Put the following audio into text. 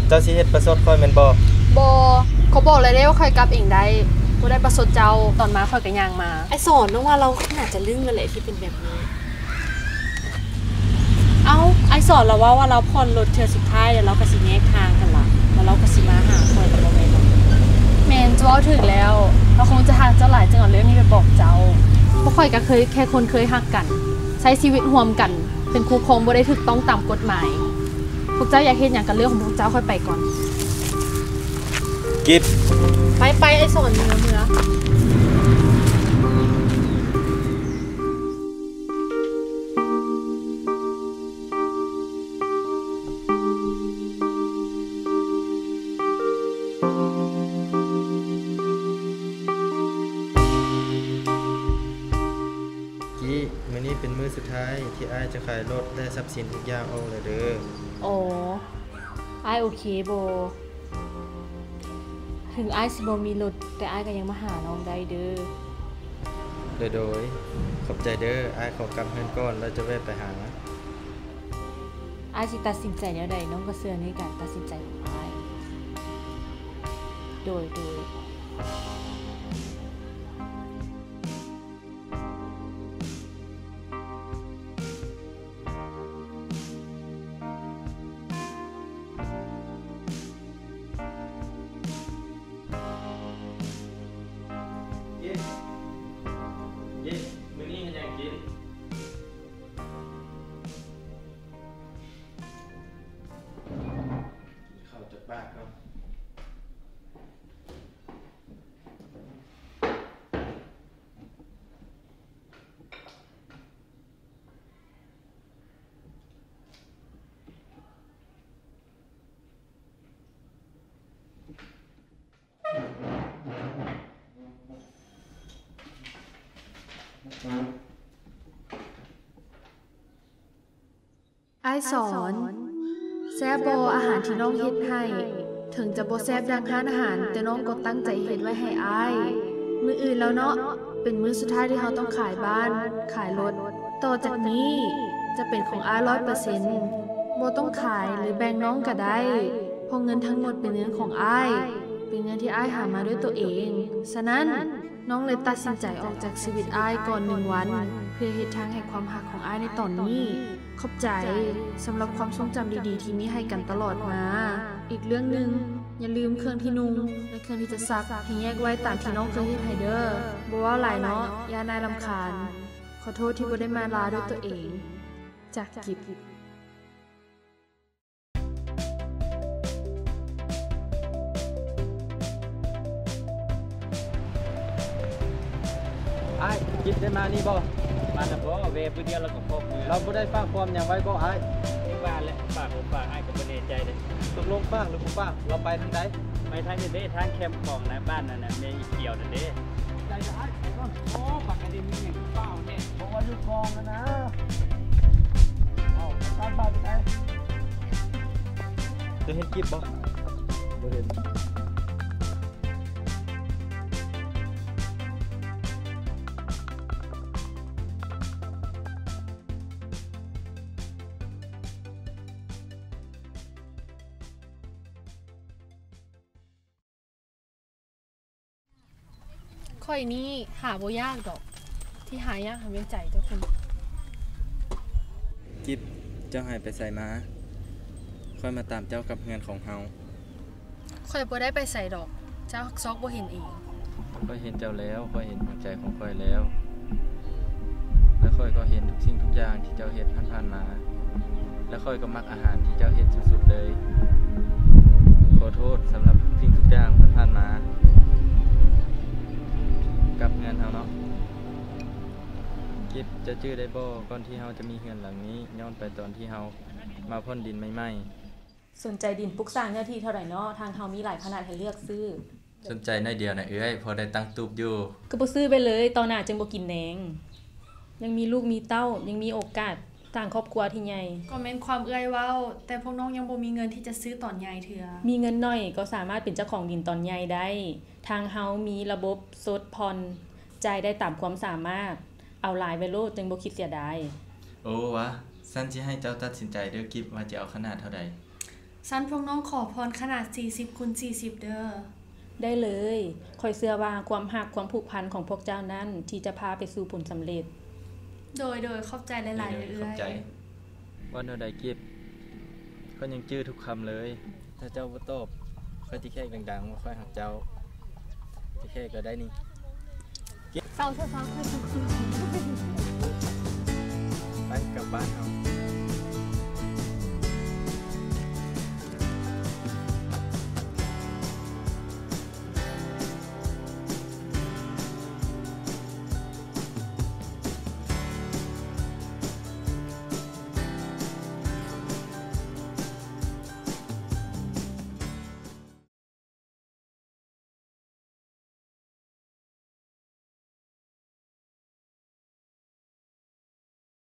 ເຈົ້າຊິເຮັດປະຊົດຂ້ອຍແມ່ນບໍ່? ບໍ່, ຂ້ອຍບອກແລ້ວເດ້ວ່າຂ້ອຍກັບເອງໄດ້, ບໍ່ໄດ້ປະຊົດເຈົ້າ, ຕອນມາຂ້ອຍກໍຍ່າງມາ. ອ້າຍສອນ, ນ້ອງວ່າລາວໜ້າຈະລຶ້ງແລ້ວແຫຼະທີ່ເປັນແບບນີ້. ເອົ້າ, ອ້າຍສອນລາວເວົ້າວ່າລາວຜ່ອນລົດເທື່ອສຸດທ້າຍ ແລ້ວລາວກໍຊິແຍກທາງກັນລະ, ແລ້ວລາວກໍຊິມາຫາຂ້ອຍ ບໍ່ແມ່ນບໍ? ແມ່ນ, ເຈົ້າເວົ້າຖືກແລ້ວ, ລາວຄົງຈະຮັກເຈົ້າຫຼາຍຈຶ່ງເອົາເລື່ອງນີ້ໄປບອກເຈົ້າ. ພວກຂ້ອຍກໍເຄີຍແຄ່ຄົນເຄີຍຮັກກັນ, ໃຊ້ຊີວິດຮ່ວມກັນ ເປັນຄູ່ຄອງບໍ່ໄດ້ຖືກຕ້ອງຕາມກົດໝາຍ. ພວກເຈົ້າຢາກເຮັດຫຍັງກໍເລື່ອງຂອງພວກເຈົ້າ, ຂ້ອຍໄປກ່ອນ. ກິບ. ໄປ, ໄປ, ໄອ້ສອນ, ເມືອ, ເມືອ. ກີ້, ມື້ນີ້ເປັນມື້ສຸດທ້າຍທີ່ອ້າຍຈະຂາຍລົດ ແລະ ຊັບສິນທຸກຢ່າງອອກແລ້ວເດີ້. ອໍ, ອ້າຍໂອເຄບໍ່? ເຖິງອ້າຍຊິບໍ່ມີລົດ, ແຕ່ອ້າຍກໍຍັງມາຫານ້ອງໄດ້ເດີ້. ໂດຍ, ໂດຍ, ຂອບໃຈເດີ້. ອ້າຍຂໍກັບເຮືອນກ່ອນ ແລ້ວຈະແວ່ໄປຫາ. ອ້າຍຊິຕັດສິນໃຈແນວໃດ, ນ້ອງກໍເຊື່ອໃນການຕັດສິນໃຈຂອງອ້າຍ. ໂດຍ, ໂດຍ. ກິບ, ກິບ, ມື້ນີ້ເຮັດຫຍັງກິນ? ກິນເຂົ້າຈັກບາດເນາະ. ອ້າຍສອນ, ແຊບບໍ່ອາຫານທີ່ນ້ອງເຮັດໃຫ້? ເຖິງຈະບໍ່ແຊບດັ່ງຮ້ານອາຫານ, ແຕ່ນ້ອງກໍຕັ້ງໃຈເຮັດໄວ້ໃຫ້ອ້າຍ. ມື້ອື່ນແລ້ວເນາະ, ເປັນມື້ສຸດທ້າຍທີ່ເຮົາຕ້ອງຂາຍບ້ານ, ຂາຍລົດ. ຕໍ່ຈາກນີ້ຈະເປັນຂອງອ້າຍຮ້ອຍເປີເຊັນ. ບໍ່ຕ້ອງຂາຍ ຫຼື ແບ່ງນ້ອງກໍໄດ້, ເພາະເງິນທັງໝົດເປັນເງິນຂອງອ້າຍ, ເປັນເງິນທີ່ອ້າຍຫາມາດ້ວຍຕົວເອງ. ສະນັ້ນ, ນ້ອງເລີຍຕັດສິນໃຈອອກຈາກຊີວິດອ້າຍກ່ອນໜຶ່ງວັນ ເພື່ອເຮັດທາງໃຫ້ຄວາມຮັກຂອງອ້າຍໃນຕອນນີ້. ຂອບໃຈສຳລັບຄວາມຊົງຈຳດີໆທີ່ມີໃຫ້ກັນຕະຫຼອດມາ. ອີກເລື່ອງໜຶ່ງ, ຢ່າລືມເຄື່ອງທີ່ນຸ່ງ ແລະ ເຄື່ອງທີ່ຈະຊັກ ໃຫ້ແຍກໄວ້ຕາມທີ່ນ້ອງເຄີຍເຮັດໃຫ້ເດີ້. ບໍ່ເວົ້າຫຼາຍເນາະ, ຢ້ານອ້າຍລຳຄານ. ຂໍໂທດທີ່ບໍ່ໄດ້ມາລາດ້ວຍຕົວເອງ. ຈາກ ກິບ. ອ້າຍ ກິບໄດ້ມານີ້ບໍ່? ມາແລ້ວບໍ່? ແວ່ມື້ດຽວແລ້ວກໍພວກເມືອ. ລາວບໍ່ໄດ້ຝາກຄວາມຫຍັງໄວ້ບໍ່ອ້າຍ? ເອງວ່າແຫຼະ ຝາກບໍ່ຝາກ ອ້າຍກໍບໍ່ແນ່ໃຈເດ້. ຕົກລົງຝາກຫຼືບໍ່ຝາກ? ລາວໄປທາງໃດ? ໄປທາງນີ້ເດ້ ທາງແຄມຂອງນະ ບ້ານນັ້ນນະ ແມ່ອີ່ຂຽວນັ້ນເດ້. ໃຈເດີອ້າຍ ໄປກ່ອນ. ໂອ້ ບັກອັນນີ້ມີຫຍັງຄືຟ້າວແທ້? ບອກວ່າຢູ່ກອງຫັ້ນນະ. ເອົ້າ ຕາມບ້ານໄປ. ເຈົ້າເຫັນກິບບໍ່? ບໍ່ເຫັນ. ຂ້ອຍນີ້ຫາບໍ່ຍາກດອກ, ທີ່ຫາຍາກຫັ້ນແມ່ນໃຈເຈົ້າພຸ້ນ. ກິບ, ເຈົ້າຫາຍໄປໃສມາ? ຂ້ອຍມາຕາມເຈົ້າກັບເຮືອນຂອງເຮົາ. ຂ້ອຍບໍ່ໄດ້ໄປໃສດອກ, ເຈົ້າຊອກບໍ່ເຫັນເອງ. ຂ້ອຍເຫັນເຈົ້າແລ້ວ, ຂ້ອຍເຫັນຫົວໃຈຂອງຂ້ອຍແລ້ວ. ແລະ ຂ້ອຍກໍເຫັນທຸກສິ່ງທຸກຢ່າງທີ່ເຈົ້າເຮັດຜ່ານໆມາ. ແລະ ຂ້ອຍກໍມັກອາຫານທີ່ເຈົ້າເຮັດສຸດໆເລີຍ. ຂໍໂທດສຳລັບທຸກສິ່ງທຸກຢ່າງຜ່ານໆມາ. ກັບເຮືອນເຮົາເນາະ. ກິບ, ເຈົ້າຈື່ໄດ້ບໍ່? ກ່ອນທີ່ເຮົາຈະມີເຮືອນຫຼັງນີ້, ຍ້ອນໄປຕອນທີ່ເຮົາມາຜ່ອນດິນໃໝ່ໆ. ສົນໃຈດິນປຸກສ້າງເນື້ອທີ່ເທົ່າໃດເນາະ? ທາງເຮົາມີຫຼາຍຂະໜາດໃຫ້ເລືອກຊື້. ສົນໃຈໜ້ອຍດຽວນະເອື້ອຍ, ພໍໄດ້ຕັ້ງຕູບຢູ່. ກໍບໍ່ຊື້ໄປເລີຍ, ຕໍ່ໜ້າຈຶ່ງບໍ່ກິນແນງ. ຍັງມີລູກມີເຕົ້າ, ຍັງມີໂອກາດສ້າງຄອບຄົວທີ່ໃຫຍ່. ກໍແມ່ນຄວາມເອື້ອຍເວົ້າ, ແຕ່ພວກນ້ອງຍັງບໍ່ມີເງິນທີ່ຈະຊື້ຕອນໃຫຍ່ເທື່ອ. ມີເງິນໜ້ອຍກໍສາມາດເປັນເຈົ້າຂອງດິນຕອນໃຫຍ່ໄດ້. ທາງເຮົາມີລະບົບສົດຜ່ອນ, ຈ່າຍໄດ້ຕາມຄວາມສາມາດ. ເອົາຫຼາຍໄວ້ໂລດ, ຈຶ່ງບໍ່ຄິດເສຍດາຍ. ໂອ້ວະ, ຊັ້ນຊິໃຫ້ເຈົ້າຕັດສິນໃຈເດີ້ກິບ ວ່າຈະເອົາຂະໜາດເທົ່າໃດ. ຊັ້ນພວກນ້ອງຂໍພອນຂະໜາດສີ່ສິບຄູນສີ່ສິບເດີ້. ໄດ້ເລີຍ. ຂ້ອຍເຊື່ອວ່າຄວາມຮັກ, ຄວາມຜູກພັນຂອງພວກເຈົ້ານັ້ນ ທີ່ຈະພາໄປສູ່ຜົນສຳເລັດ. ໂດຍ, ໂດຍ, ຂອບໃຈຫຼາຍໆ ເອື້ອຍ. ເວົ້າແນວໃດກິດ? ຂ້ອຍຍັງຈື່ທຸກຄຳເລີຍ. ຖ້າເຈົ້າບໍ່ຕອບ, ຂ້ອຍຊິແຂກດັງໆວ່າຂ້ອຍຮັກເຈົ້າ. ຊິແຂກກໍໄດ້ນີ້. ເຊົາຊະຊະ. ໄປກັບບ້ານເຮົາ.